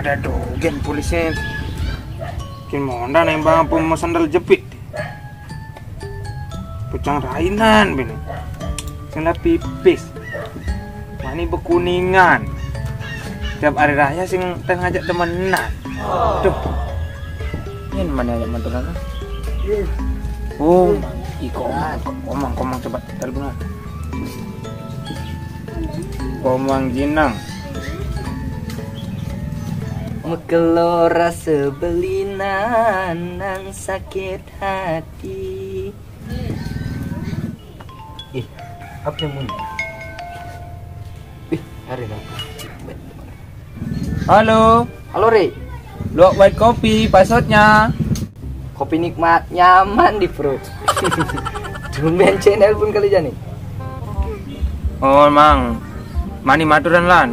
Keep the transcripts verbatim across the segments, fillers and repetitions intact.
Aduh, gen polisi. Gen monda nembang apa mau sandal jepit. Pucang rainan bini. Sandal pipis. Mani bekuningan. Tiap hari raya sing teh ngajak temenan. Duh. Ini mana ajak manturan? Oh, iko komang, komang, komang, coba teleponan. Komang Jinang. Mekelora sebelinan nang sakit hati. Ih, apa yang bunyi? Ih, hari dah. Halo. Halo, Ri. Luwak white kopi, passwordnya. Kopi nikmat, nyaman di perut. Tumben cek nelpon kali jani. Oh, Mang. Mani maturan lan.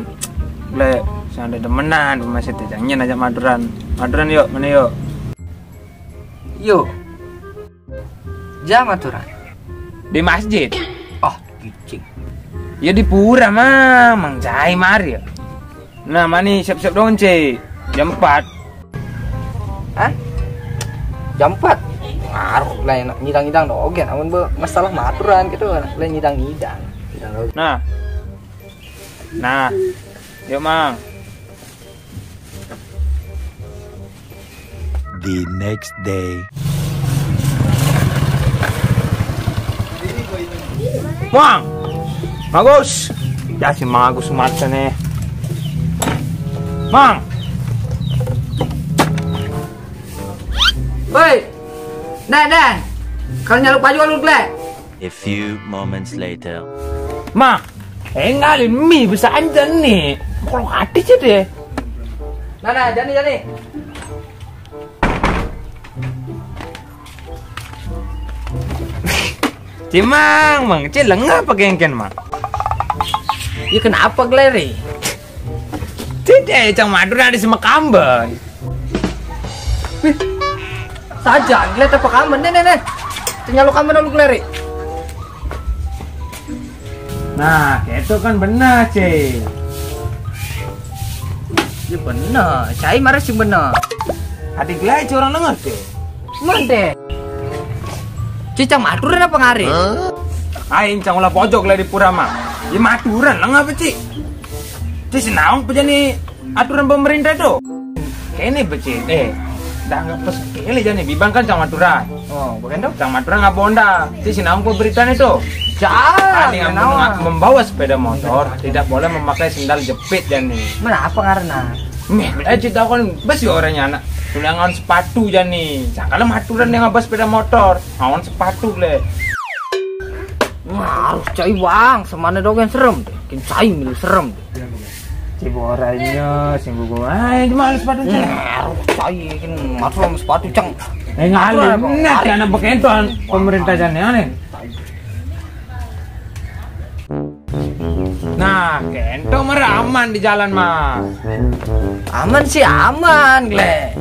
Le, sandai demenan masih tejangnya aja maturan. Maturan yuk, mana yuk? Yuk. Jam aturan. Di masjid. Oh, kicing. Ya di pura, Mang. Mang cai mari ya. Nah, mani siap-siap dong, Cek. Jam empat. Hah? Jam empat? Ngaruh lah, enak ngidang-ngidang dogen. Amun be masalah maturan gitu, lah ngidang-ngidang. Ngidang dogen. Nah. Nah. Yuk, Mang. The next day. Mang, bagus. Ya si Mang Agus mata nih. Mang. Woi. Nah, nah. Kalau nyaluk baju lu glek. A few moments later. Ma, engalin mi bisa aja nih. Kalau hati sih deh. Nah, nah, jani, jani. Cimang, Mang, cileng apa gengken, Mang? Ya kenapa, Gleri? Tidak, cang Madura di Semekamben. Wih, saja, ngeliat apa kamu? Nih, nih, nih. Tinggal lu kamu dulu, Gleri. Nah, itu kan benar, Cil. Ya benar, cai marah sih benar. Adik lain orang dengar, Cil. Mande. Cicang maturan apa ngari? Aing cang ulah pojok lah di pura mah. Ya maturan lah ngapa, Ci? Ci sinaung apa jadi aturan pemerintah itu? Kene becil, eh, dah nggak pes kele jadi biban kan cang maturan. Oh, bukan dong? Cang maturan nggak bonda. Ci sinaung apa beritanya itu? Jangan. Ada yang membawa sepeda motor tidak boleh memakai sendal jepit jadi. Mana apa karena? Meh, beli aja tahu kan besi orangnya anak. Tulangan sepatu jadi. Sangkala maturan yang ngabas sepeda motor. Awan sepatu le. Harus cai bang, semana dogen serem. Kin cai milu serem. Ciboranya sing gugu. Ai, cuma lu sepatu cai. Harus cai kin maturan sepatu cang. Eh, ngalih. Nah, anak bekenton pemerintah jane aneh. Nah, kento mah aman di jalan mah. Aman sih aman, Gle.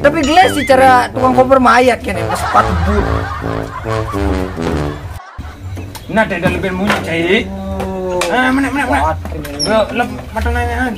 Tapi Gle sih cara tukang koper mayat kene pas sepatu but. Nah, tidak lebih munyi, cai. Ah, mana, mana, mana? Bro, lep mata nanyaan.